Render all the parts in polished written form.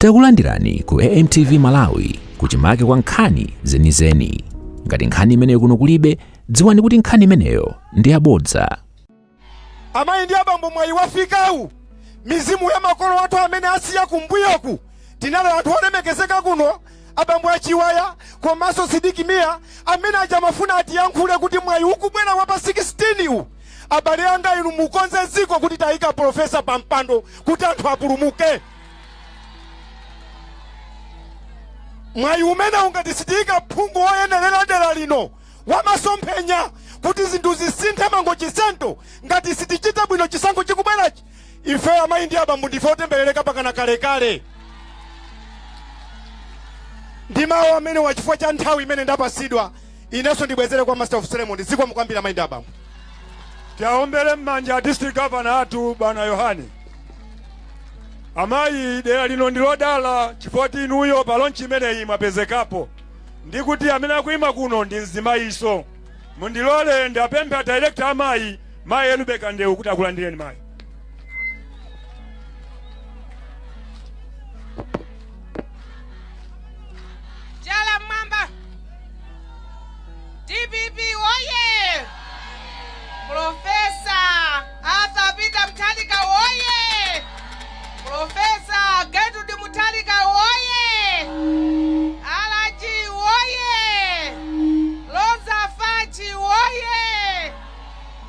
Takulandirani ku AMTV Malawi kuchimake kwa nkhani zenizeni. Ngati nkhani imeneyo kuno kulibe, dziwani kuti nkhani imeneyo ndi yabodza. Amayi ndi abambo, mwayi wafikawu, mizimu ya makolo athu amene asiya kumbuyoku, tinali anthu olemekezeka kuno, abambo achiwaya komanso Sidiki Mia, amene aja amafuna atiyankhule kuti mwayi ukubwera wa pa 16 wu, abale anga inu mukonze dziko kuti tayika profesa pa mpando kuti anthu apulumuke. Mwayi umene ungati sitiyika phungu woyenerera dera lino wamasomphenya kuti zinthu zisinthe Mangochi Central, ngati sitichita bwino chisankho chikubwerachi, ife amayi ndi abambo ndife otemberereka pakana kalekale. Ndi mawu amene wachifukwa cha nthawi imene ndapasidwa, inenso ndibwezere kwa master of ceremony. Zikomo kwambiri, amayi ndi abambo. Tiaombere m'manja district governor athu, bwana Yohane. Amayi, dera lino ndi lodala chifukwa inuyo pa launch imeneyi mwapezekapo, ndi kuti amene akuyima kuno ndi mzimayiso. Mundilole ndapempha a director amayi, mayi Elubeka Ndewu, kuti akulandireni mayi. Chala mmwamba. DPP woye! Profesa Arthur Peter Mutharika woye! Profesa Gertrude Mutharika woye! Alaji woye! Roza Fatch woye!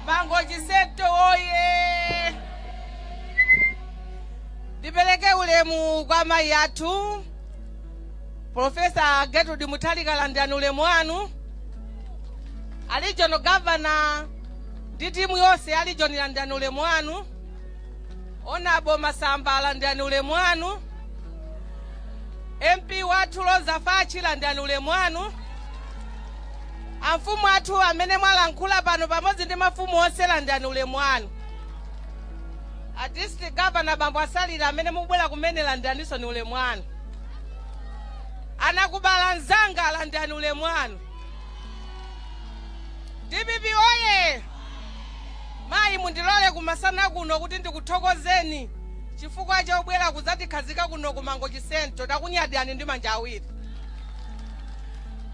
Mangochi Central woye! Ndipereke ulemu kwa mayi athu Profesa Gertrude Mutharika, landirani ulemu wanu. A regional governor ndi timu yonse ya region, landirani ulemu wanu. Honourable Masamba, landirani ulemu wanu. MP wathu Roza Fatch, landirani ulemu wanu. Amfumu athu amene mwalankhula pano pamodzi ndi mafumu onse, landirani ulemu wanu. A district governor bambo Asalira amene mukubwera kumene, landiraninso ni ulemu wanu. Anakubala mzanga, landirani ulemu wanu. DPP oye! Mayi, mundilole kumasana kuno kuti ndikuthokozeni chifukwa chobwera kudzatikhazika kuno ku Mangochi Central. Takunyadirani ndi manja awiri.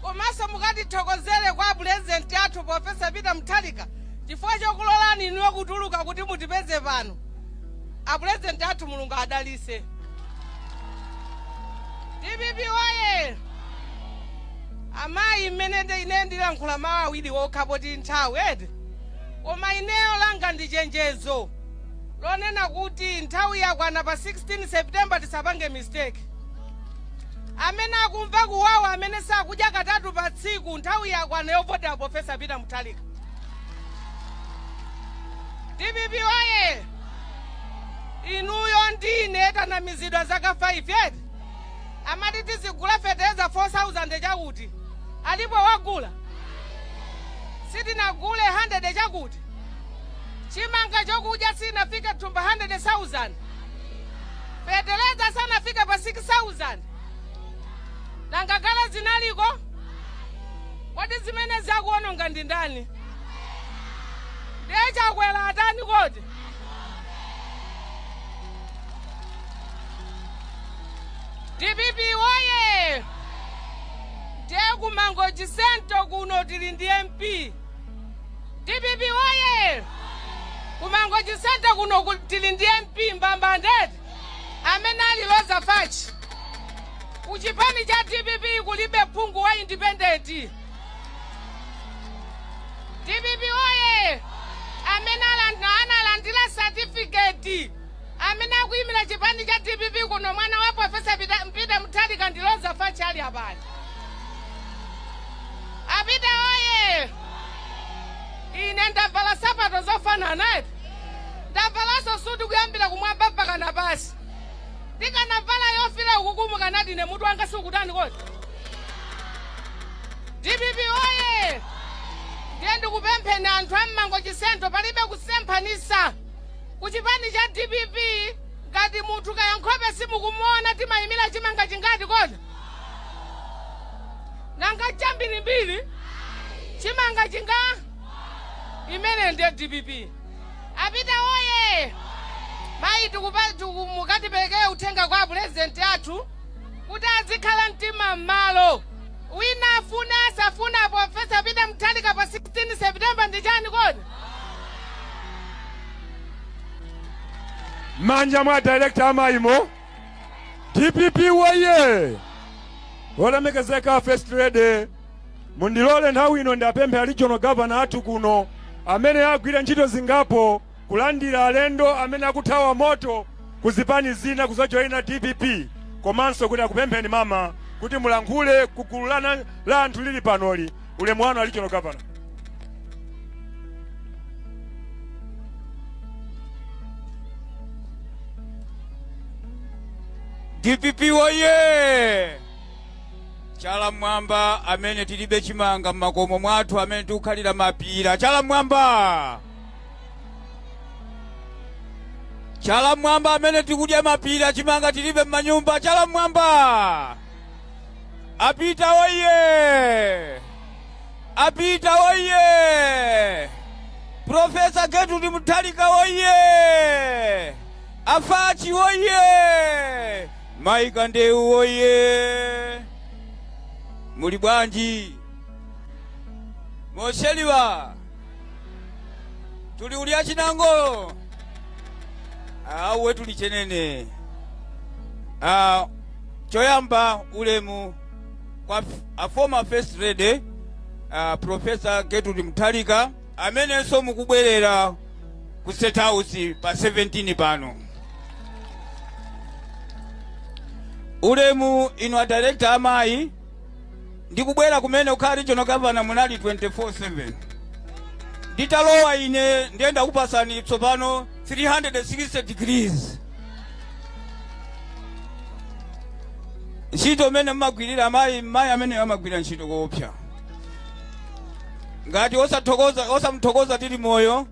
Komanso mukatithokozere kwa purezidenti athu Profesa Peter Mutharika chifukwa chokulolani inuyo kutuluka kuti mutipeze pano. Apurezidenti athu, Mulungu adalise. DPP oye! Amayi, mmene ine ndilankhula mawu awiri okha poti nthawi eti, koma ineyo langa ndi chenjezo lonena kuti nthawi yakwana pa 16 September, tisapange mistake. Amene akumva kuwawa, amene sakudya katatu pa tsiku, nthawi yakwana yovotera Profesa Peter Mutharika. DPP oye! Inuyo ndine tanamizidwa zaka 5 eti, amati tizigula fetereza 4000 chakuti, alipo wagula? Sitinagule 100 chakuti. Chimanga chokudya sinafike thumba 100,000. Fetereza sanafike pa 6000. Nanga kale zinaliko? Kodi zimene zakuononga ndi ndani? Ndiye Chakwera atani kodi? DPP woye! Ndiye ku Mangochi Central kuno tili ndi MP. DPP woye! Ku Mangochi Central kuno tili ndi MP mbambandeti amene ali Roza Fatch. Ku chipani cha DPP kulibe phungu wa independent. DPP oye! Amene analandira certificate, amene akuyimira chipani cha DPP kuno, mwana wa Profesa Peter Mutharika, ndi Roza Fatch ali apani. Apita oye! Ine ndavala sapato zofanana eti, ndavalanso suti kuyambira kumwamba mpaka napasi. Ndikanavala yofira ukuku, mukanati ine mutu wanga sikutani kodi? DPP oye! Ndiye ndikupempheni anthu a Mmangochi Central, palibe kusemphanisa ku chipani cha DPP. Ngati munthu kaya nkhope simukumuona, timayimira chimanga chingati kodi? Nanga chambirimbiri chimanga chinga? Imene ndiye DPP. Apita oye! Mayi, mukatiperekere uthenga kwa purezidenti athu kuti azikhala mtima m'malo. Wina afuna asafuna, Profesa Peter Mutharika pa 16 September ndi chani kodi? Manja mwa director amayimo. DPP woye! Olemekezeka First Lady, mundilole nthawi ino ndiapemphe a regional governor athu kuno amene agwira ntchito zingapo kulandira alendo amene akuthawa moto ku zipani zina kuzajoyina DPP, komanso kuti akupempheni mama kuti mulankhule ku gulu la anthu lili panoli. Ulemu wanu, a regional governor. DPP woye! Chala mwamba amene tilibe chimanga mmakomo mwathu, amene tikukhalira mapira, chala mwamba! Chala mwamba amene tikudya mapira, chimanga tilibe mmanyumba, chala mwamba! Apita woye! Apita woye! Profesa Gertrude Mutharika woye! Afachi woye! Maika Ndeu woye! Muli bwanji? Mosheliwa tuli ulya chinango awe tuli chenene. Choyamba ulemu kwa a former First Lady, Professor Gertrude Mutharika, amenenso mukubwerera ku State House pa 17 pano. Ulemu inu a director amayi, ndikubwera kumene kukhala regional governor munali 24/7. Nditalowa ine ndiyenda kupasani tsopano 360 degrees. Ntchito imene mmagwirira amayi, mayi amene amagwira ntchito koopsa, ngati osathokoza, osamthokoza tili moyo,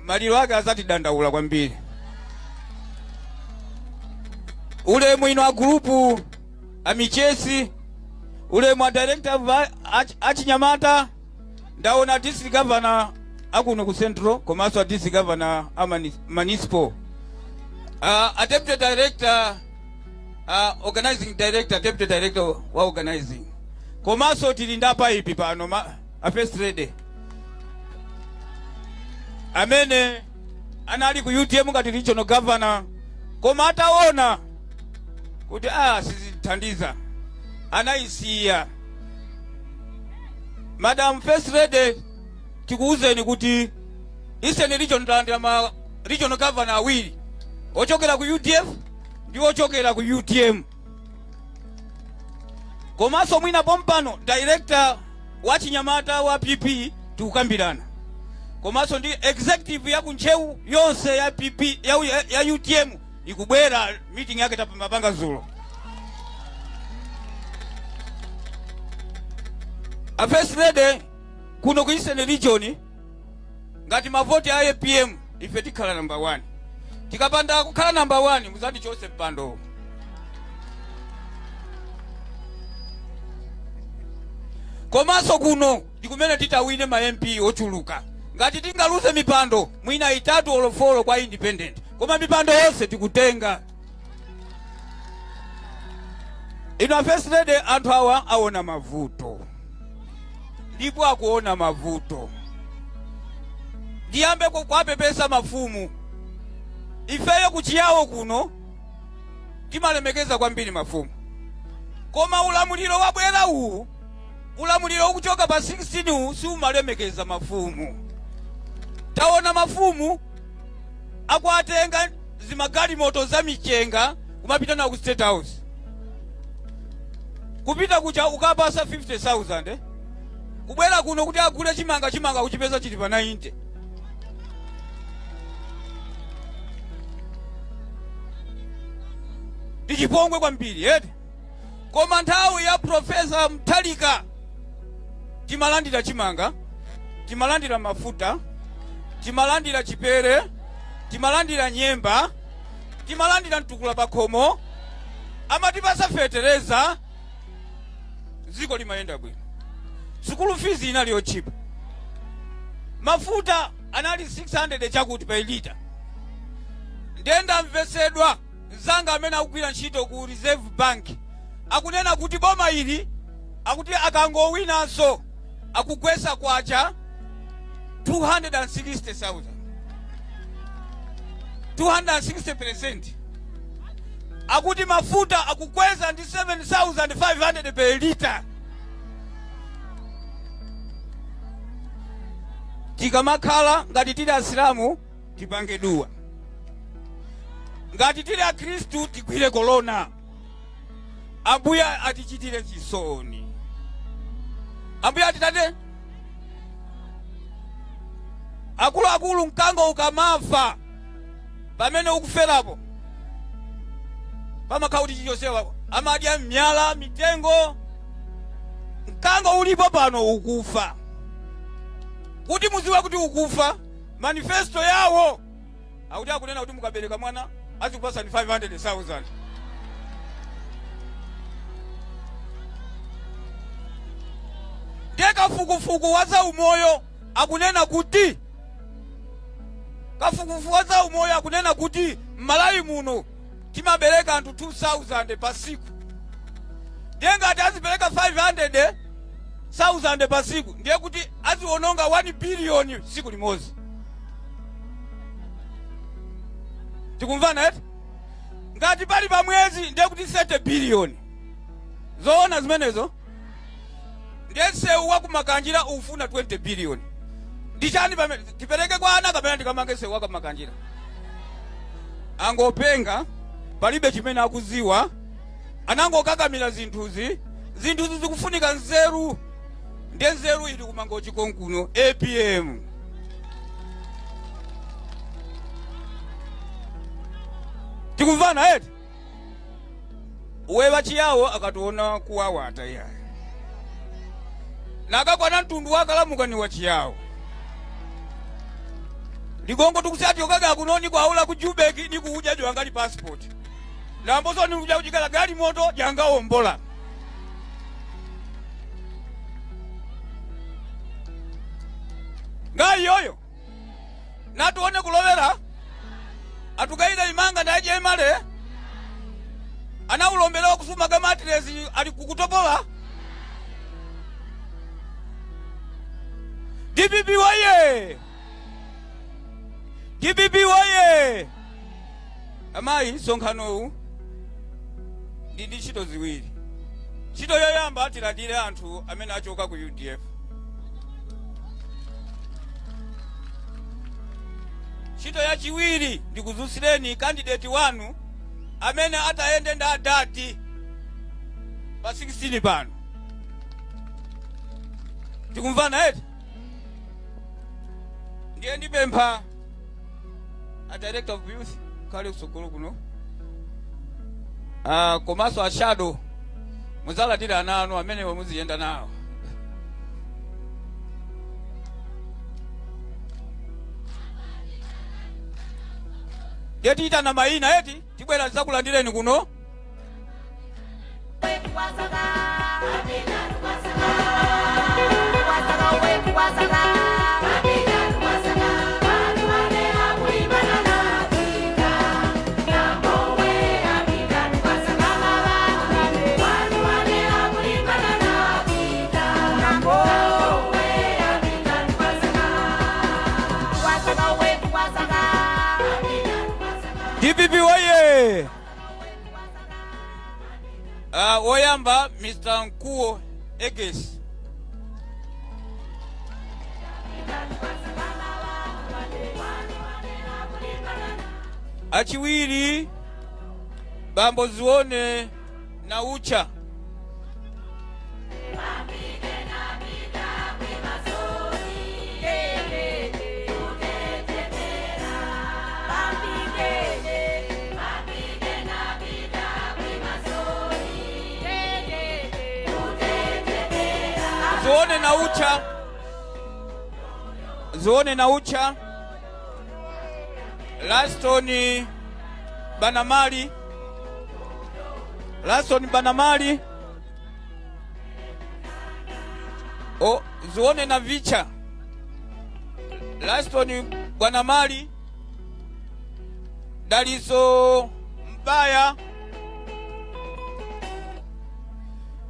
maliro ake azatidandaula kwambiri. Ulemu inu a gulupu amichesi, ulemu a director achinyamata. Ndaona district governor akuno ku Central, komanso a district governor a municipal, a deputy director, organizing director, deputy director wa organizing, komanso tili ndi apaipi pano, a First Lady amene anali ku UTM ngati regional governor, koma ataona kuti sizithandiza anayisiya. Madam First Lady, tikuwuzeni kuti Eastern Region talandira ma regional governor awiri, ochokera ku UDF ndi ochokera ku UTM, komanso mwina pompano director wa chinyamata wa PP tikukambirana, komanso ndi executive ya kuntcheu yonse ya PP ya UTM ikubwera, meeting yake tapanga zulo. A First Lady, kuno ku Eastern Region ngati mavoti a APM ife tikhala number 1. Tikapanda kukhala number 1 muzatichose mpando. Komanso kuno ndi kumene titawine ma MP ochuluka. Ngati tingaluze mipando mwina itatu olo 4 kwa independent, koma mipando yonse tikutenga. Inu a First Lady, anthu awa aona mavuto ndipo akuona mavuto. Ndiyambe kuwapepesa mafumu. Ifeyo kuchiyawo kuno timalemekeza kwambiri mafumu, koma ulamuliro wabwera uwu, ulamuliro ukuchoka pa 16 uwu, siumalemekeza mafumu. Taona mafumu akuatenga zimagalimoto za michenga kumapita nawo ku State House, kupita kucha ukapasa 50,000, kubwera kuno kuti agule chimanga, chimanga kuchipeza chili pa 90. Ndi chipongwe kwambiri eti. Koma nthawi ya Profesa Mutharika timalandira chimanga, timalandira mafuta, timalandira chipere, timalandira nyemba, timalandira mtukula pakhomo, amatipasa fetereza, dziko limayenda bwino. Sukulu fees inali yotchipa, mafuta anali 600 chakuti pa lita. Ndiye ndamvesedwa mzanga amene akugwira ntchito ku Reserve Bank akunena kuti boma ili akuti akangowinanso akugwesa kwacha 260,000, 260%. Akuti mafuta akukweza ndi 7,500 per liter. Tikamakhala ngati tili Asilamu tipange duwa, ngati tili Akhristu tigwire kolona. Ambuye atichitire chisoni, Ambuye atitate. Akuluakulu, mkango ukamafa, pamene ukuferapo pamakhala kuti chilichonsewa amadya miyala, mitengo. Mkango ulipo pano ukufa. Kuti muziwe kuti ukufa, manifesto yawo akuti akunena kuti mukabereka mwana azikupasani 500,000. Ndiye kafukufuku wa zaumoyo akunena kuti, kafukufuku wa zaumoyo akunena kuti m'Malawi muno timabereka anthu 2000 pa siku. Ndiye ngati azipereka 500,000 pa siku, ndiye kuti aziononga 1 biliyoni siku limodzi. Tikumvana eti? Ngati pali pa mwezi, ndiye kuti 30 biliyoni. Zoona zimenezo? Ndiye msewu wa kumakanjira ufuna 20 biliyoni. Ndi chani pamene tipereke kwa ana kapena tikamange msewu wa kumakanjira? Angopenga, palibe chimene akuziwa, anangokakamira zinthuzi. Zinthuzi zikufunika nzeru, ndiye nzeru ili kumangochi konkuno, APM. Tikumvana eti? We wachiyawo akationa kuwawata iyayi, nakakwana mtundu wakalamuka ni wachiyawo ligongo tukusati okaga kuno ni kwaula ku Jubek ni kuuja jwangali passport lamboso ni kuja kujikala gali moto janga ombola ngai yoyo natuone kulowera atukaida imanga ndaje imale anaulombelewa kusuma kamatirezi ali kukutopola. DPP woye! DPP woye! Amayi, msonkhanowu ndi ntchito ziwiri. Ntchito yoyamba, tilandire anthu amene achoka ku UDF. Ntchito yachiwiri, ndikuzusireni candidate wanu amene atayende ndi adadi pa 16 pano. Tikumvana eti? Ndiye ndipempha a director of youth khale kutsogolo kuno, komanso a shadow muzalandira ana anu amene muziyenda nawo. Ndiye tiyitana mayina eti, tibwera tizakulandireni kuno. DPP woye! Woyamba Mr. Nkuo Eges. Achiwiri Bambo Zione Naucha. Zione Naucha. Zione Naucha. Laston Banamali. Laston Banamali. O, Zione na Vicha. Laston Bwanamali. Daliso Mbaya,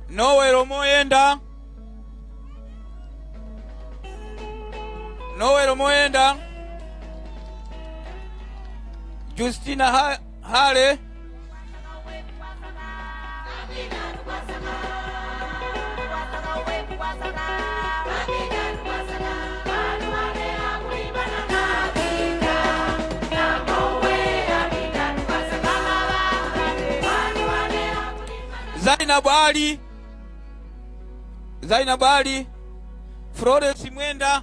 Nowelo Moyenda, Nowelo Moyenda, Justina Hale, Zainabu Ali, Zainabu Ali, Florence Mwenda,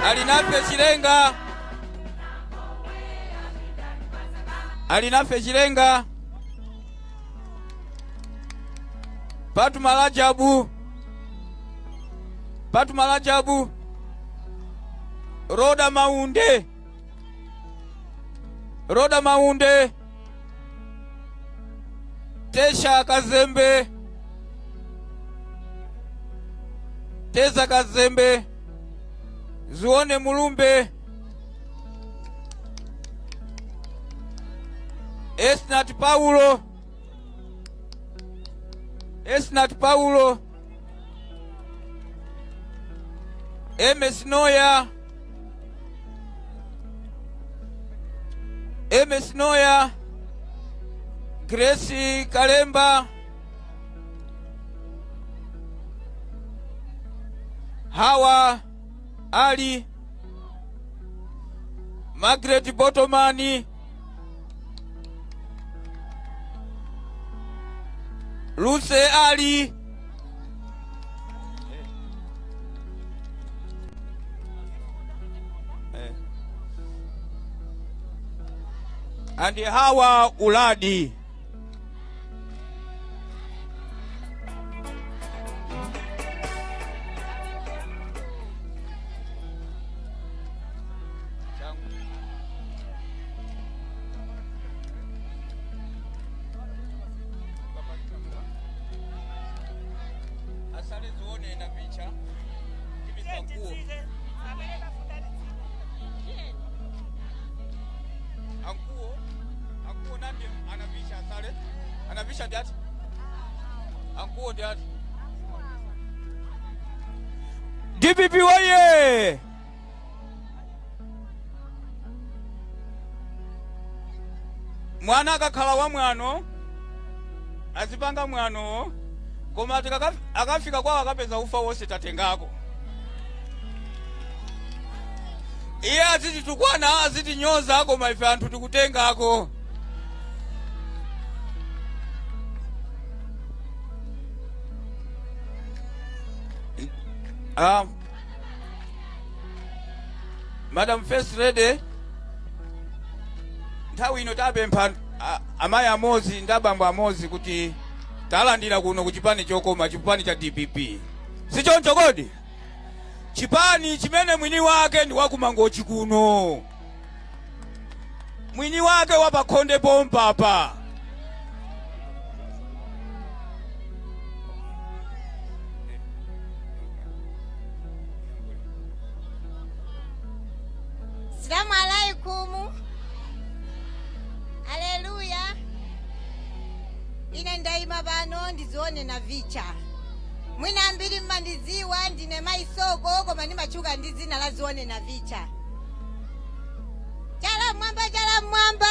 Alinafe Chilenga, Alinafe Chilenga, Fatuma Rajabu, Fatuma Rajabu, Roda Maunde, Roda Maunde, Tesha Kazembe, Teza Kazembe, Zuone Mulumbe, Esnat Paulo, Esnat Paulo, Emes Noya, Emes Noya, Grace Kalemba, Hawa Ali, Margaret Botomani, Luce Ali, and Hawa Uladi. DPP oye! Mwana akakhala wa mwano azipanga mwano, koma akafika kwawo akapeza ufa wonse tatengako. Iye azititukwana, azitinyoza, koma ife anthu tikutengako. Madam First Lady, nthawi ino tapempha amayi amozi ndi abambo amozi kuti talandira kuno ku chipani chokoma, chipani cha DPP. Si choncho kodi? Chipani chimene mwini wake ndi wakumangochi kuno, mwini wake wapakhonde pompapa. Salamu alaikum. Haleluya. Ine ndayima pano ndizione na vicha. Mwina ambiri mmandiziwa ndine maisoko, koma ndimachuka ndi dzina la Zione na Vicha. Chala mwamba, chala mwamba.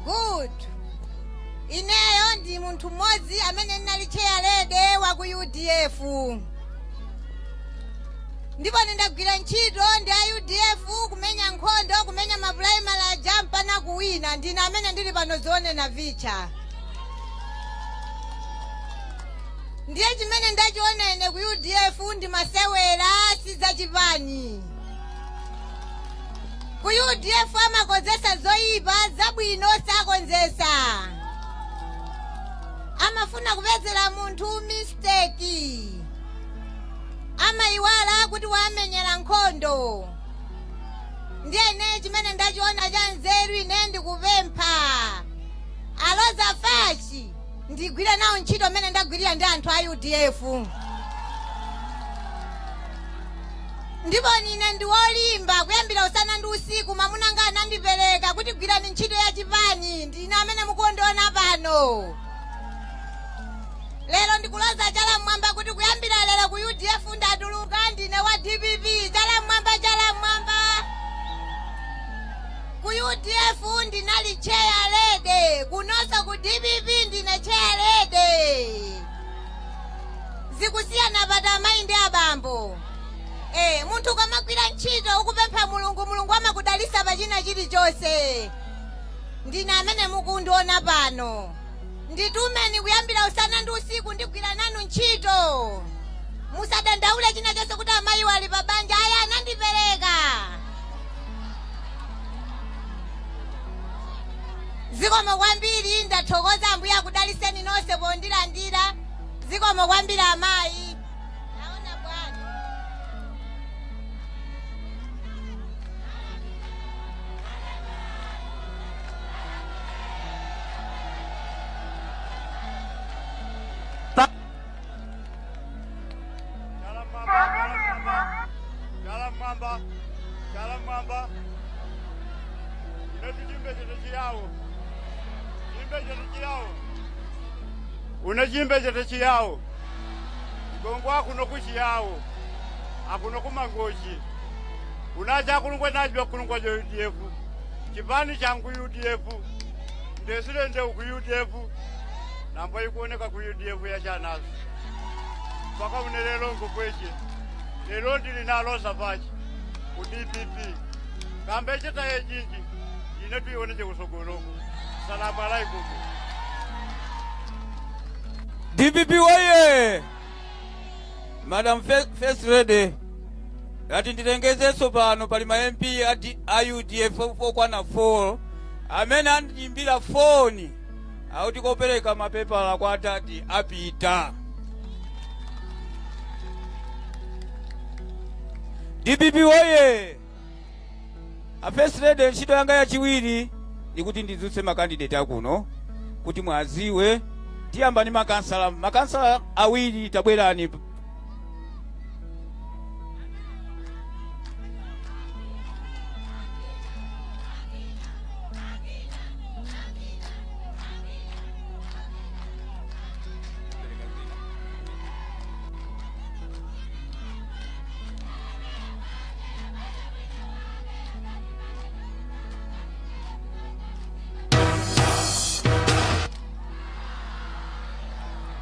Good. Ineyo ndi munthu mmodzi amene ndinali chair wa ku UDF. Ndipo ndindagwira ntchito ndi a UDF kumenya nkhondo, kumenya maprimary aja mpaka kuwina. Ndine amene ndili pano Zione na Vicha. Ndiye chimene ndachiona ine ku UDF ndi masewera, si zachipani. Ku UDF amakonzesa zoyipa, zabwino sakonzesa. Amafuna kupezera munthu mistake. Amayiwala kuti wamenyera nkhondo. Ndiye ine chimene ndachiona cha nzeru, ine ndikupempha Aloza Fachi Ndigwire nawo ntchito mmene ndagwirira ndi anthu a UDF. Ndipo nine ndi wolimba kuyambira usana ndi usiku. Mwamuna anga anandipereka kuti gwirani ntchito ya chipani. Ndine amene mukundiona pano lero. Ndikuloza chala mmwamba kuti kuyambira lero ku UDF ndatuluka, ndine wa DPP. Chala mmwamba, chala mmwamba. Ku UDF ndinali chair lady, kunonso ku DPP ndine chair lady. Zikusiyana pati, amayi ndi abambo? Munthu ukamagwira ntchito ukupempha Mulungu, Mulungu amakudalisa pa china chilichonse. Ndine amene mukundiona pano. Nditumeni kuyambira usana ndi usiku, ndigwira nanu ntchito. Musadandaule china chonse kuti amayi wali pa banja. Aya, anandipereka. Zikomo kwambiri, ndathokoza. Ambuye akudaliseni nonse pondilandira. Zikomo kwambiri, amayi. Naona bwana. Chala mwamba, chala mwamba, chala mwamba. Ine tuchimbe chetu chiyawo, chimbe chetu chiyawo, une chimbe chetu chiyawo. Gongo akuno kuchiyawo, akuno kumangochi. Unacha kulungwa najwa kulungwa jo UDF, chipani changu UDF, ndesile ku UDF, nambo ikuoneka ku UDF ya chanazo mpaka une lero ngokweche. Lero ndili nalosa pachi ku DPP kambe chitaye chinji ine tuione kusogoloko. Salamu alaikum. DPP woye! Madam First Lady, ati ndilengezenso pano pali ma MP a UDF okwana 4 amene andiyimbira foni akuti kopereka mapepala kwa atati apita. DPP woye! A First Lady, ntchito yanga yachiwiri ndikuti ndidzutse makandidate akuno kuti mwaziwe. Tiyamba ndi makansala, makansala awiri, tabwerani.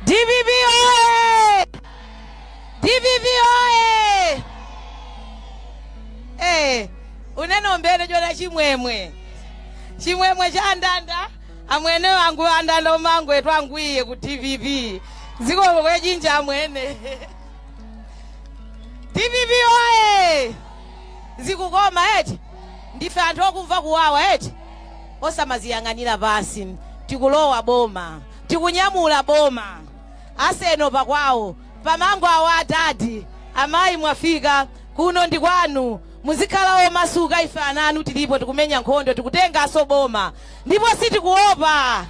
DPP oye! DPP oye! Unenombele chona chimwemwe. Chimwemwe cha andanda, amwene wangu andanda umango etu angwiye ku DPP. Zikomo kwechinja amwene. DPP oye! Zikukoma eti? Ndife anthu okumva kuwawa eti? Osamaziyang'anira pasi. Tikulowa boma. Tikunyamula boma. Aseno pakwawo. Pamango awo adadi. Amayi mwafika. Kuno ndi kwanu. Muzikhala omasuka, ife ana anu tilipo, tikumenya nkhondo, tikutenganso boma. Ndipo sitikuopa.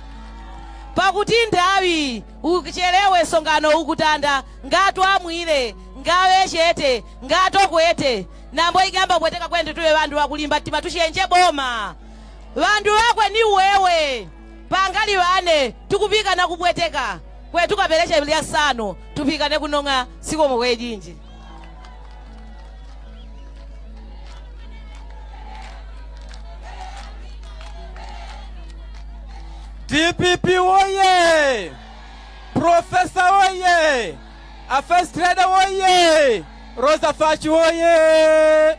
Pakuti ndawi uchelewe songano ukutanda ngatu amwile ngawe chete ngatokwete nambo igamba bweteka kwende tuwe vandu vakulimba tima tuchenje boma vandu vakwe ni wewe pangali vane tikupika na kubweteka kwe tukapereche lya sano tupikane kunong'a sikomo kwejinji. DPP woye! Professor woye! A First Lady woye! Rosa Fachi woye!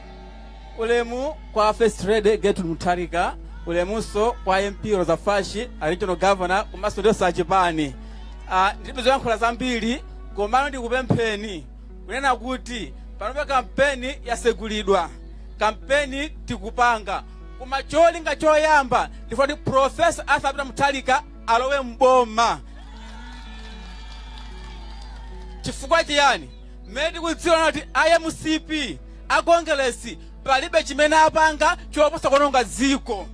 Ulemu kwa First Lady Gertrude Mutharika, ulemunso kwa MP Rosa Fachi, a regional governor komanso ndio sachipani. Ndilibe zoyankhula zambiri, komano ndikupempheni kunena kuti panopa kampeni yasegulidwa, kampeni tikupanga, koma cholinga choyamba ndifuna kuti Professor Arthur Peter Mutharika alowe mboma. Chifukwa chiyani? Mmene tikudziwa kuti IMCP a Kongeresi palibe chimene apanga choposa kuononga dziko.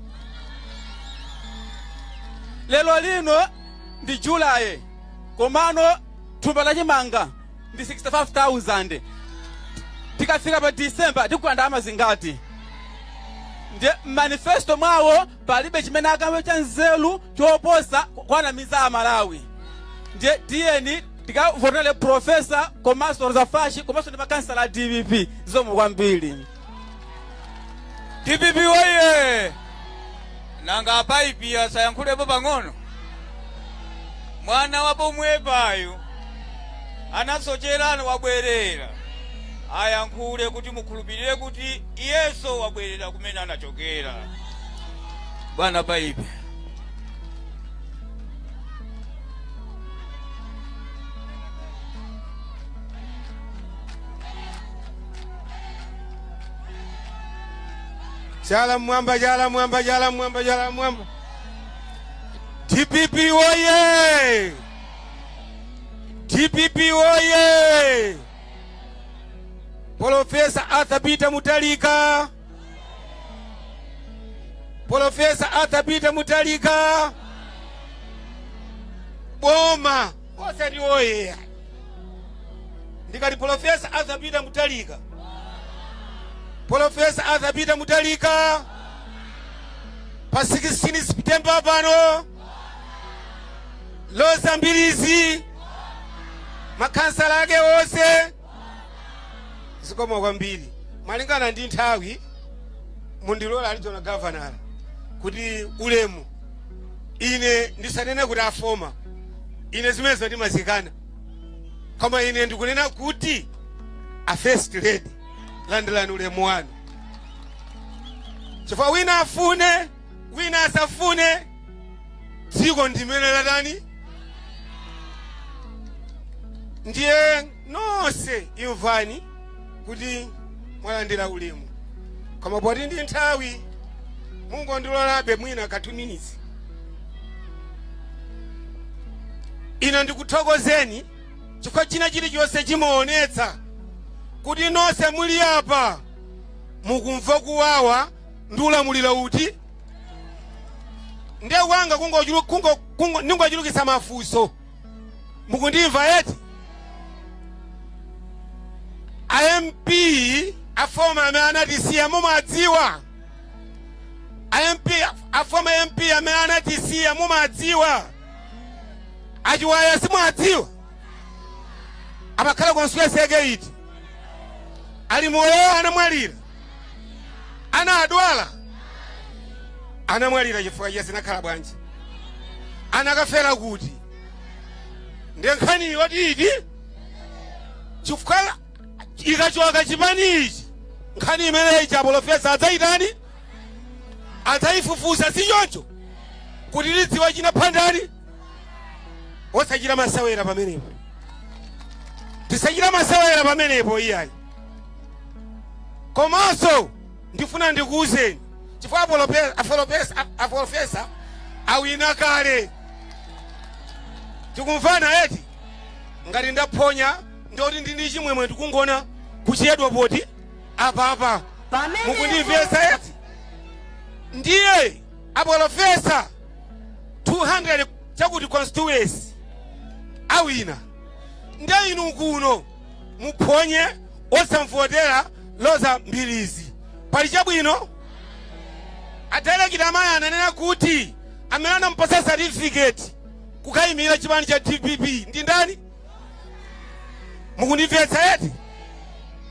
Lero lino Ndi Julayi, komano thumba la chimanga ndi 65,000. Tikafika pa December tikugula ndalama zingati? Ndiye manifesto mwawo palibe chimene akamba cha nzeru choposa kuwanamiza Amalawi. Ndiye tiyeni tikavotere Professor komanso Roza Fatch komanso ndi makansala a DPP. Zikomo kwambiri. DPP woye! Nanga apaipi asayankhulepo pang'ono? Mwana wa pomwepayu anasocherana, wabwerera, ayankhule kuti mukhulupirire kuti iyenso wabwerera kumene anachokera. Bwana Paipi. Chala mwamba, chala mwamba, chala mwamba, chala mwamba. DPP woye! DPP woye! Professor Arthur Peter Mutharika. Professor Arthur Peter Mutharika. Boma osati oye. Ndikati Professor Arthur Peter Mutharika. Professor Arthur Peter Mutharika. Pa 16 September pano Roza Mbilizi, makhansala ake onse, zikomo kwambiri. Malingana ndi nthawi, mundilola regional governor kuti ulemu ine ndisanene kuti a former, ine zimenezo ndimazikana, koma ine ndikunena kuti a first lady, landirani ulemu wanu, chifukwa wina afune wina asafune, dziko ndimene latani. Ndiye nonse imvani kuti mwalandira ulemu, koma poti ndi nthawi, mungondilolabe mwina ka 2 minutes. Ine ndikuthokozeni chifukwa china chilichonse chimaonetsa kuti nonse muli apa mukumva kuwawa ndi ulamuliro uti. Ndiye wanga ningochulukitsa mafunso, mukundimva eti? A MP a former amene anatisiya mumadziwa? A MP, a former MP amene anatisiya mumadziwa? Achiwaya simuwadziwa? Amakhala constituency yake iti? Ali moyo? Anamwalira? Anadwala? Anamwalira chifukwa chiyani? Zinakhala bwanji? Anakafera kuti? Ndiye nkhani yoti iti, chifukwa ikachoka chipani ichi, nkhani imeneyi cha professor adzayitani? Adzayifufuza, si choncho? Kuti tidziwe chinapha ndani. Osachita masewera pamenepo, tisachita masewera pamenepo iyayi. Komanso ndifuna ndikuwuzeni, chifukwa a professor awina kale, tikumvana eti? Ngati ndaphonya ndoti ndini chimwemwe, tikungona kuchedwa poti apapa, mukundimvetsa eti? Ndiye a professor 200 chakuti constituency awina, ndiye inu kuno muphonye osamvotera Roza Mbilizi, pali chabwino? A director amayi ananena kuti amene anampasa certificate kukayimira chipani cha DPP ndi ndani? Mukundimvetsa eti?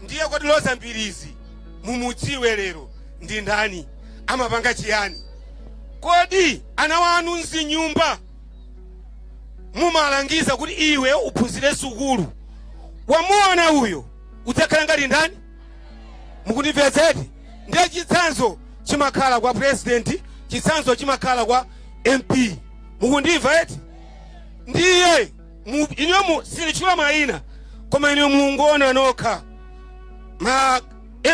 Ndiye kodi Roza Mbilizi mumudziwe lero ndi ndani? Amapanga chiyani? Kodi ana wanu mzinyumba mumalangiza kuti iwe uphunzire sukulu, wamuona uyo udzakhala ngati ndani? Mukundimvetsa eti? Ndiye chitsanzo chimakhala kwa president, chitsanzo chimakhala kwa MP, mukundimva eti? Ndiye inuyo sinditchula mayina, koma inuyo mungoona nokha ma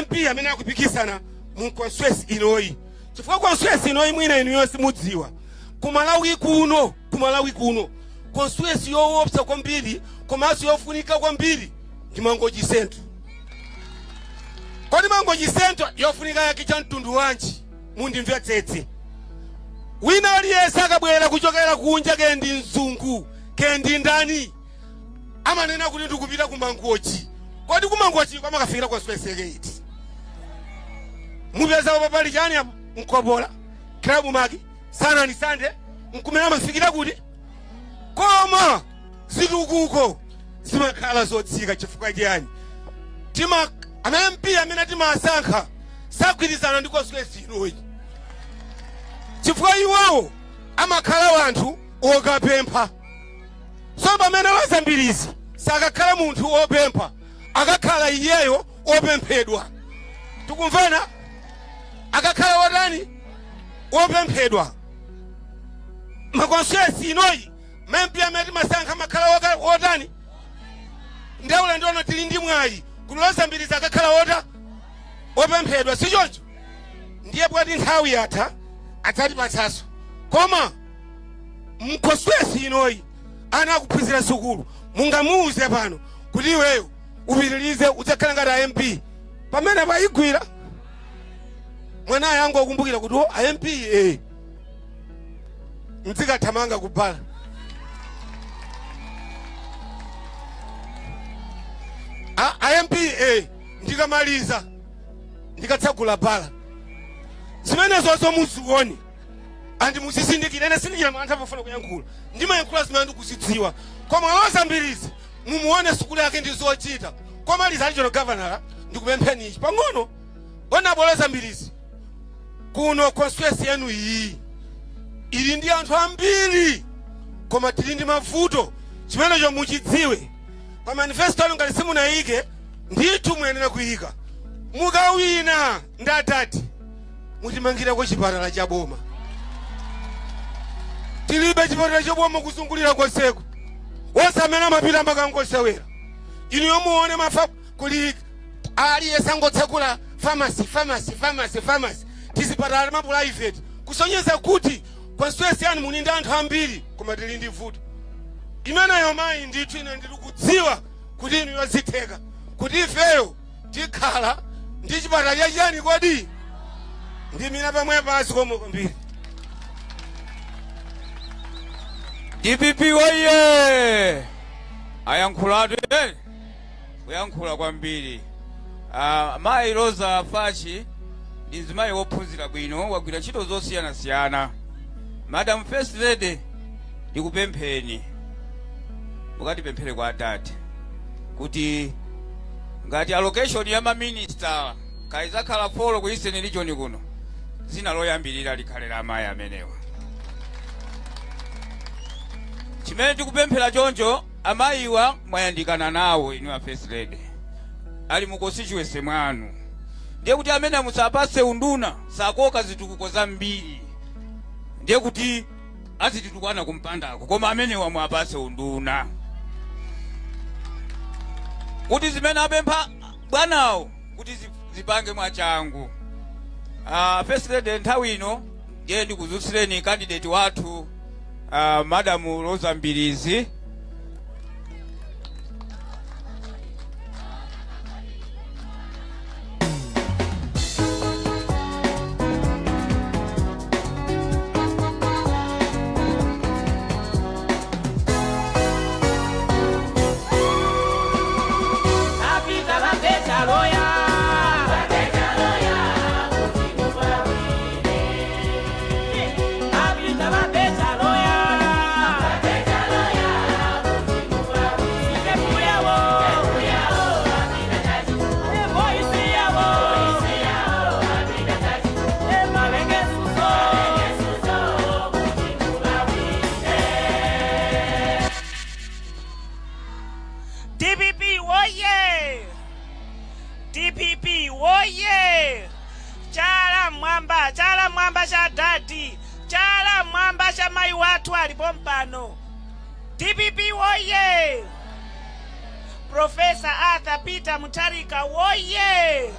MP amene akupikisana mu constituency inoyi, chifukwa constituency inoyi mwina inuyo simudziwa, kumalawi kuno, kumalawi kuno constituency yoopsa kwambiri komanso yofunika kwambiri ndi Mangochi Central. Kodi Mangochi Central yofunika yake cha mtundu wanji? Mundimvetsetse. Wina aliyense akabwera kuchokera kunja, kaya ndi mzungu kaya ndi ndani, amanena kuti ndikupita ku Mangochi. Kodi ku Mangochi amakafikira constituency yake iti? Mupeza apa pali chani apa? Mkopola, Club Maki, Sanani Sande, nkumene amafikira kuti. Koma zitukuko zimakhala zotsika. Chifukwa chiyani? Tima ama MP amene timasankha sagwirizana ndi constituency inoyi, chifukwa iwowo amakhala wanthu okapempha. So pamene Roza Mbilizi sakakhala munthu opempha, akakhala iyeyo opemphedwa. Tikumvana? Akakhala wotani? Opemphedwa. Ma constituency inoyi, ma MP amene timasankha amakhala wotani? Ndaula ndiono tili ndi mwayi kuti Roza Mbilizi akakhala wota opemphedwa, si choncho? Ndiye pwati nthawi yatha, adzatipatsanso. Koma m'constituency inoyi ana akuphunzira sukulu, mungamuuze pano kuti iweyo upitirize udzakhala ngati a MP? Pamene payigwira mwanayo angokumbukira kuti o, a MP, mdzikathamanga kubala. A MP, ndikamaliza ndikatsagula bala. Zimenezozo muzione andi muzizindikira. Ine sindichita mantha pofuna kuyankhula, ndimayankhula zimene ndikuzidziwa. Koma Roza Mbilizi mumuone sukulu yake ndi zochita. Komaliza, ali chono governor, ndikupempheni ichi pang'ono. Onapo Roza Mbilizi, kuno constituency yanu iyi ili ndi anthu ambiri, koma tili ndi mavuto. Chimenecho muchidziwe. Pa manifesto anu ngati simunayike, ndithu muyenera kuyika. Mukawina ndatati mutimangireko chipatala cha boma. Tilibe chipatala cha boma kuzungulira konseko. Wonse amene amapita amakangosewera. Inuyo muone mafa kuli aliyense angotsegula pharmacy, pharmacy, pharmacy, pharmacy, tizipatala ma private, kusonyeza kuti constituency yanu muli ndi anthu ambiri, koma tili ndi vuto imeneyo. Mayi, ndithu ine ndili kudziwa kuti inuyo zitheka kuti ifeyo tikhala ndi chipatala chachani. Kodi ndimira pamwe pasi komwe kwambiri. DPP woye! Ayankhulatu, kuyankhula kwambiri. Mayi Roza Fatch ndi mzimayi wophunzira bwino, wagwira ntchito zosiyanasiyana. Madam First Lady, ndikupempheni mukatipemphere kwa atate kuti ngati allocation ya maminista kaizakhala 4 ku Eastern Region kuno, zina loyambirira likhale la amayi amenewa. Chimene tikupemphera choncho, amayiwa mwayandikana nawo inu a First Lady, ali mu constituency mwanu, ndiye kuti amene musapase unduna sakoka zitukuko zambiri, ndiye kuti azititukwana kumpandako. Koma amenewa mwapase unduna kuti zimene apempha bwanawo kuti zipange mwachangu. First Lady, nthawi ino ndiye ndikudzutsireni candidate wathu, Madam Roza Mbilizi. Apita vapeta loya. Apita vapeta loya. Sitepu yawo. Voice yawo. Emalenge suso. DPP woye! DPP woye! Chala mwamba, chala mwamba cha dadi, chala mwamba cha mayi wathu alipo mpano. DPP woye! Professor Arthur Peter Mutharika woye!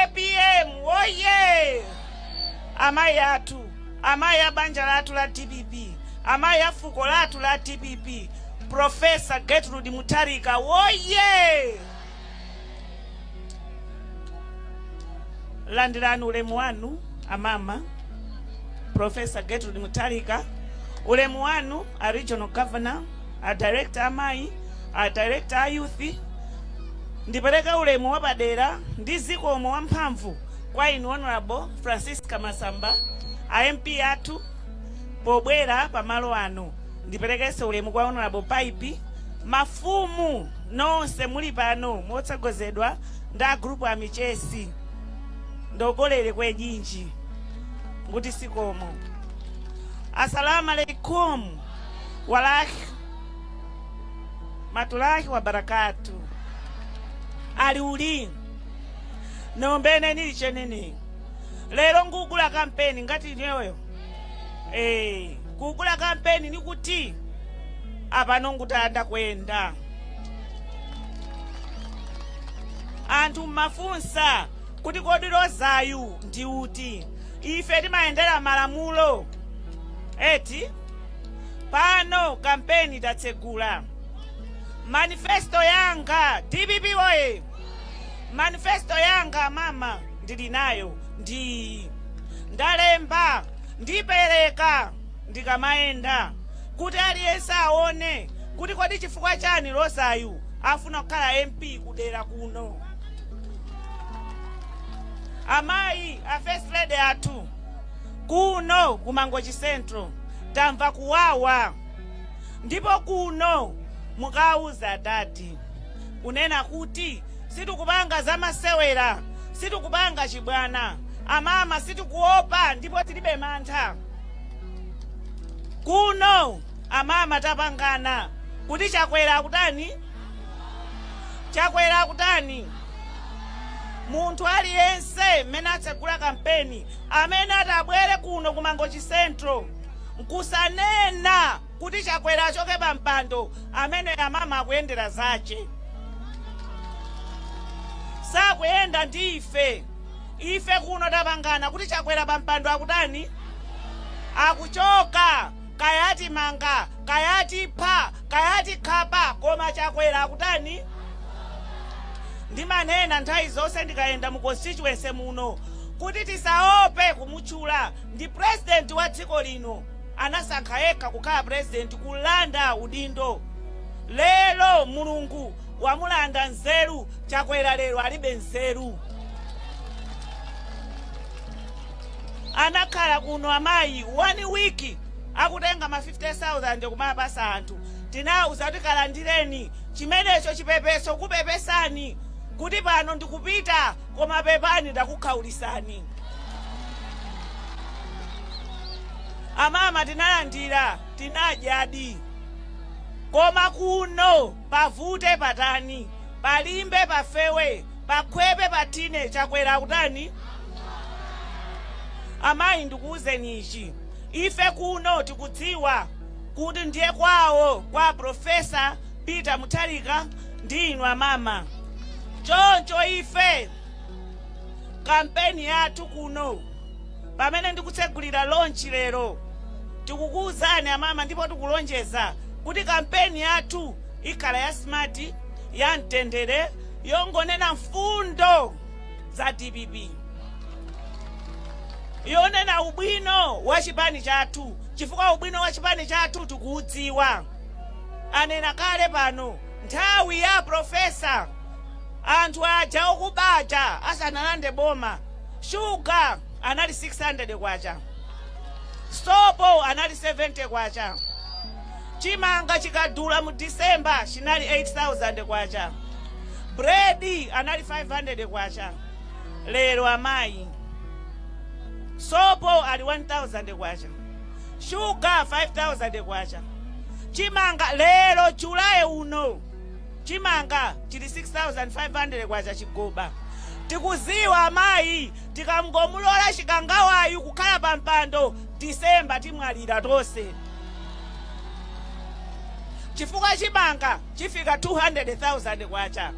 APM woye! Amayi athu, amayi a banja lathu la DPP, amayi a fuko lathu la DPP, Professor Gertrude Mutharika woye! Landirani ulemu wanu amama. Professor Gertrude Mutharika. Ulemu wanu a regional governor, a director amayi, a director a youth. Ndipereke ulemu wapadera ndi zikomo wamphamvu kwa inu Honorable Francisca Masamba, a MP athu, pobwera pamalo ano. Ndiperekenso ulemu kwa Honorable Paipi, mafumu nonse muli pano motsogozedwa ndi a group a Michesi. Ndogolere kwejinji nguti sikomo. Assalamu alaikum warahmatullahi wabarakatu. Ali uli nombene nili chenene lero ngugula kampeni ngati ineyo kugula kampeni nikuti apano ngutanda kwenda. Anthu mmafunsa kuti kodi Rozayu ndi uti? Ife timayendera malamulo eti. Pano kampeni tatsegula. Manifesto yanga, DPP oye! Manifesto yanga mama ndili nayo, ndi ndalemba, ndipereka ndikamayenda kuti aliyense aone kuti kodi chifukwa chani Rozayu afuna kukhala MP kudera kuno. Amayi a first lady athu kuno ku Mangochi Central tamva kuwawa, ndipo kuno mukauza dadi kunena kuti sitikupanga zamasewera, sitikupanga chibwana amama, sitikuopa ndipo tilibe mantha. Kuno amama tapangana kuti Chakwera akutani, Chakwera akutani. Munthu aliyense mmene atsegula kampeni amene atabwere kuno ku Mangochi Central nkusanena kuti Chakwera achoke pa mpando, amene amama akuyendera zache, sakuyenda ndi ife. Ife kuno tapangana kuti Chakwera pa mpando akutani, akuchoka. Kayati manga, kayati pha, kayati khapa, koma Chakwera akutani. Ndimanena nthawi zonse ndikayenda mu constituency muno kuti tisaope kumutchula, ndi president wa dziko lino, anasankha yekha kukhala president, kulanda udindo. Lero Mulungu wamulanda nzeru Chakwera, lero alibe nzeru. Anakhala kuno amayi 1 week akutenga ma 50,000 kumapasa anthu. Tinawuza kuti kalandireni chimenecho chipepeso, kupepesani kuti pano ndikupita, koma pepani ndakukhaulisani. Amama tinalandira, tinadyadi, koma kuno pavute patani, palimbe pafewe, pakhwepe patine, Chakwera akutani. Amayi ndikuwuzeni ichi, ife kuno tikudziwa kuti ndiye kwawo kwa Professor Peter Mutharika ndi inu amama. Choncho ife kampeni yathu kuno, pamene ndikutsegulira launch lero, tikukuwuzani amama ndipo tikulonjeza kuti kampeni yathu ikhala ya smart, ya mtendere, yongonena mfundo za DPP, yonena ubwino wa chipani chathu, chifukwa ubwino wa chipani chathu tikuudziwa. Anena kale pano nthawi ya professor, anthu aja okubaja asanalande boma, shuga anali 600 kwacha, sopo anali 70 kwacha, chimanga chikadula mu December chinali 8000 kwacha, bredi anali 500 kwacha. Lero amayi sopo ali 1000 kwacha, shuga 5000 kwacha, chimanga lero July uno chimanga chili 6500 kwacha chigoba. Tikuziwa amayi, tikangomulola Chikangawayu kukhala pa mpando, December timwalira tonse, chifukwa chimanga chifika 200,000 kwacha.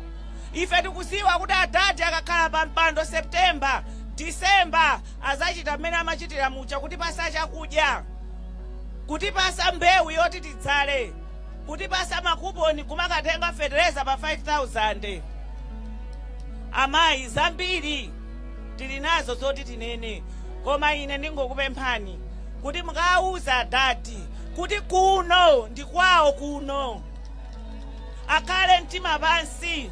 Ife tikuziwa kuti adadi akakhala pa mpando September, December azachita mmene amachitira mucha, kutipasa chakudya, kutipasa mbewu yoti tidzale, kutipasa makuponi kumakatenga fetereza pa 5000. Amayi zambiri tili nazo zoti tinene, koma ine ndingokupemphani Kuti mukawuza adadi kuti kuno ndi kwawo kuno, akhale mtima pansi.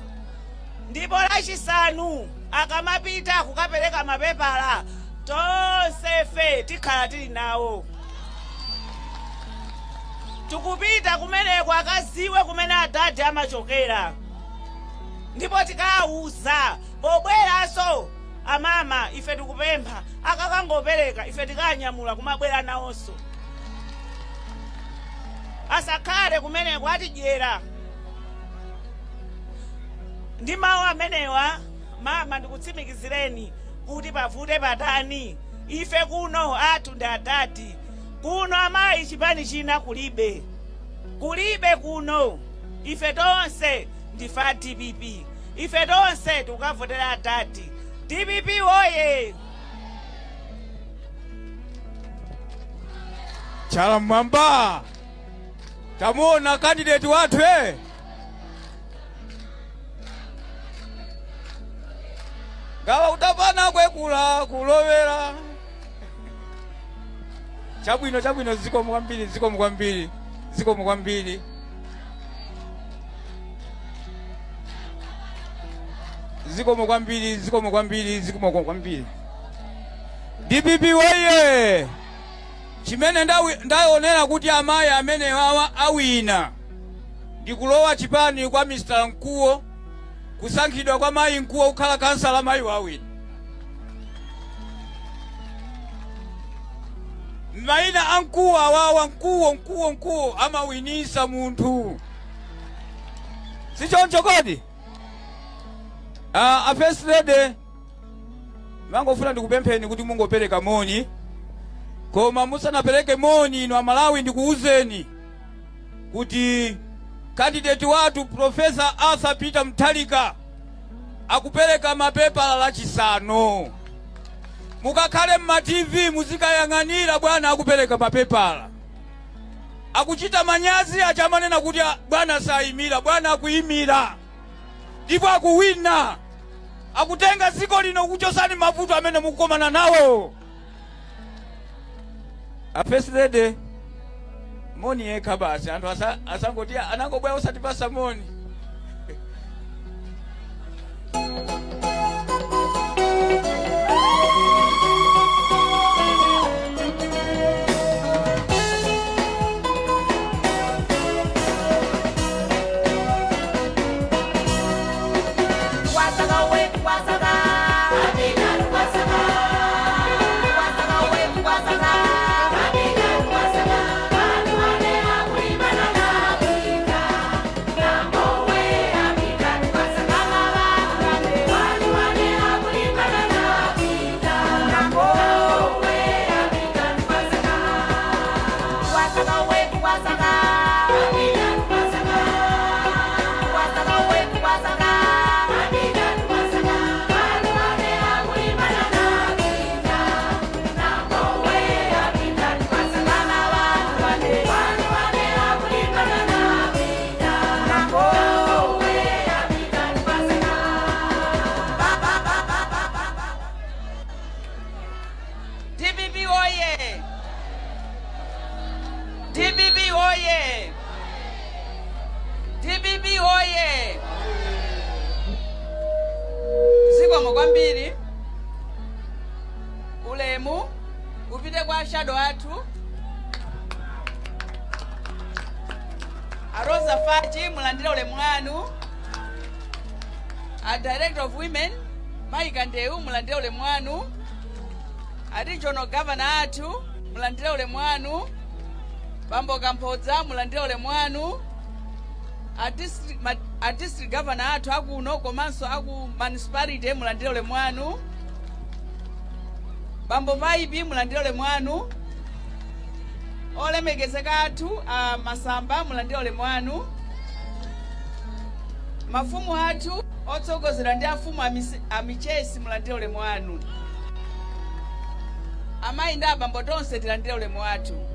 Ndipo Lachisanu akamapita kukapereka mapepala, tonsefe tikhala tili nawo, tikupita kumeneko akaziwe kumene adadi amachokera. Ndipo tikawuza pobweranso, amama, ife tikupempha akakangopereka, ife tikanyamula kumabwera nawonso, asakhale kumeneko, atidyera. Ndi mawu amenewa, mama, ndikutsimikizireni kuti pavute patani, ife kuno athu ndi adadi. Kuno amayi, chipani china kulibe, kulibe kuno. Ife tonse ndife a DPP, ife tonse tikukavotera adadi. DPP woye! Chala mmwamba, tamuona candidate wathu eh? Ngawa kutapana kwekula kulowera chabwino, chabwino. Zikomo kwambiri, zikomo kwambiri, zikomo kwambiri, zikomo kwambiri, zikomo kwambiri, zikomo kwambiri. DPP woye! Chimene ndaonera kuti amayi amene wawa awina ndikulowa chipani kwa Mr. Mkuwo, kusankhidwa kwa mayi Mkuwo kukhala kansala, mayi wawina. Mayina a Mkuwo awawa, Mkuwo, Mkuwo, Mkuwo, amawinisa munthu, sichoncho kodi? A First Lady, mangofuna ndikupempheni kuti mungopereka moni. Koma musanapereke moni, inu Amalawi, ndikuwuzeni kuti candidate wathu Professor Arthur Peter Mutharika akupereka mapepala Lachisanu. Mukakhale mma TV, muzikayang'anira bwana akupereka mapepala. Akuchita manyazi achamanena kuti, "Ah, bwana sayimira." Bwana akuyimira ndipo akuwina, akutenga dziko lino kuchosani mavuto amene mukukomana nawo. A First Lady, moni yekha basi, anthu asangoti anangobwera usatipasa moni. Wasaka we wasaka, wasaka, wasaka we wasaka, wasaka. Wane akulimana na Nambowe apita wasaka wane akulimana na Nambowe apita wasaka wasaka we wasaka wasaka wasaka we wasaka wasaka wane akulimana na Nambowe apita wasaka wane wane akulimana na Nambowe apita wasaka. DPP oye! DPP oye! DPP oye! Zikomo kwambiri. Ulemu upite kwa shadow athu a Rosa Fachi, mulandire ulemu wanu. A Director of Women Mayi Kandeu, mulandire ulemu wanu. A Regional Governor athu, mulandire ulemu wanu. Bambo Kamphodza, mulandire ulemu wanu. A district governor athu akuno komanso aku municipality, mulandire ulemu wanu. Bambo Paipi, mulandire ulemu wanu. Olemekezeka athu a Masamba, mulandire ulemu wanu. Mafumu athu otsogozedwa ndi afumu a Michesi, mulandire ulemu wanu. Amayi ndi abambo, tonse tilandire ulemu wathu.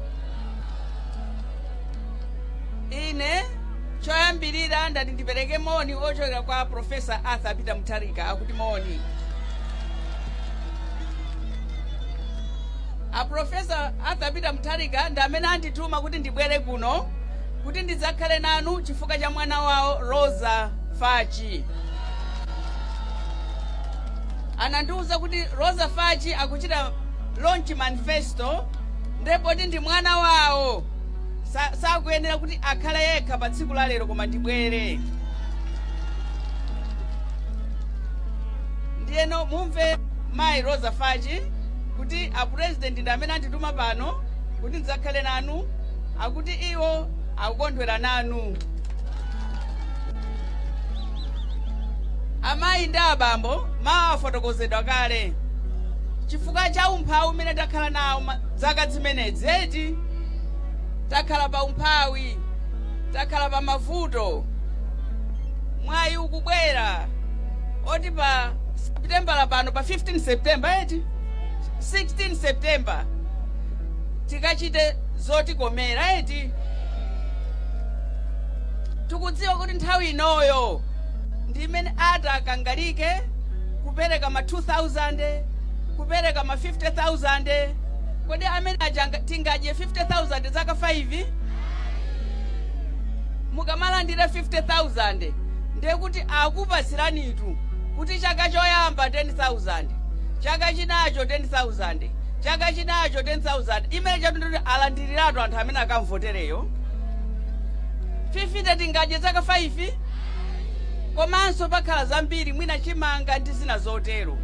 Ine choyambirira ndati ndipereke moni ochokera kwa Professor Arthur Peter Mutharika, akuti moni. A Professor Arthur Peter Mutharika ndi amene andituma kuti ndibwere kuno kuti ndidzakhale nanu chifukwa cha mwana wawo Roza Fatch. Anandiwuza kuti Roza Fatch akuchita launch manifesto, ndipo ndi mwana wawo, sakuyenera kuti akhale yekha pa tsiku la lero, koma ndibwere. Ndiyeno mumve mayi Roza Fatch kuti a president ndi amene andituma pano kuti ndidzakhale nanu, akuti iwo akukondwera nanu. Amayi ndi abambo, mawu afotokozedwa kale. Chifukwa cha umphawi umene takhala nawo zaka zimenezi, eti takhala pa umphawi, takhala pa mavuto, mwayi ukubwera oti pa September pano, pa 15 September, eti 16 September, tikachite zotikomera, eti. Tikudziwa kuti nthawi inoyo ndi imene atakangalike kupereka ma 2000, kupereka ma 50,000. Kodi amene aja tingadye 50,000 zaka 5? Mukamalandira 50,000, ndiye kuti akupatsiranitu kuti chaka choyamba 10,000, chaka chinacho 10,000, chaka chinacho 10,000. Imene chatu ndikuti alandiriratu anthu amene akamvotereyo. 50 tingadye zaka 5? Komanso pakhala zambiri, mwina chimanga ndi zina zotero,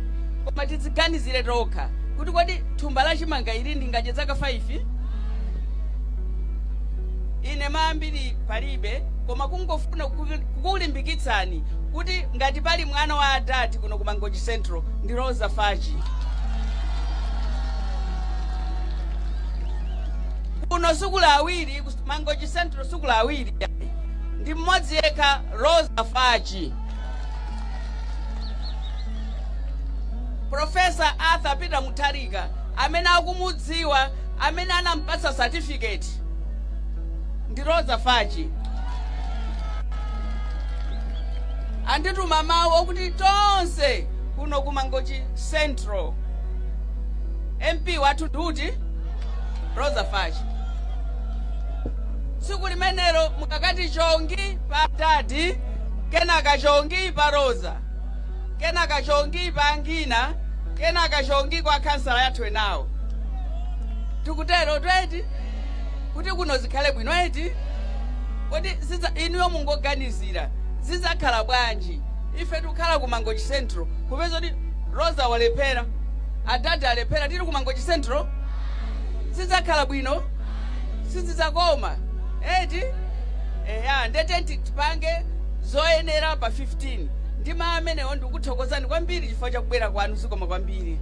koma tidziganizire tokha kuti kodi thumba la chimanga ili ndingadye zaka 5? Ine maambiri palibe, koma kungofuna kukulimbikitsani kuti ngati pali mwana wa adadi kuno ku Mangochi Central ndi Roza Fatch. Kuno sikuli awiri, ku Mangochi Central sikuli awiri, ndi mmodzi yekha, Roza Fatch. Professor Arthur Peter Mutharika amene akumudziwa, amene anampatsa certificate ndi Roza Fatch. Andituma mawu okuti tonse kuno ku Mangochi Central MP wathu nduti? Roza Fatch. Tsiku limenelo mukakati chongi pa dadi, kenaka chongi pa Roza, kenaka chongi pa Angina, kenaka chongi kwa khansala yathu enawo. Tikutero eti kuti kuno zikhale bwino, eti? Kodi inuyo mungoganizira zidzakhala bwanji ife tikukhala ku Mangochi Central, kupeza kuti Roza walephera, adadi alephera, tili ku Mangochi Central? Zidzakhala bwino? Sizidzakoma, eti? Eya, ndete tipange zoyenera pa 15. Ndi mawu amenewo ndikuthokozani kwambiri chifukwa chakubwera kwanu. Zikoma kwambiri.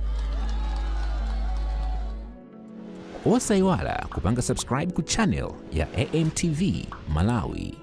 Osayiwala kupanga subscribe ku channel ya AMTV Malawi.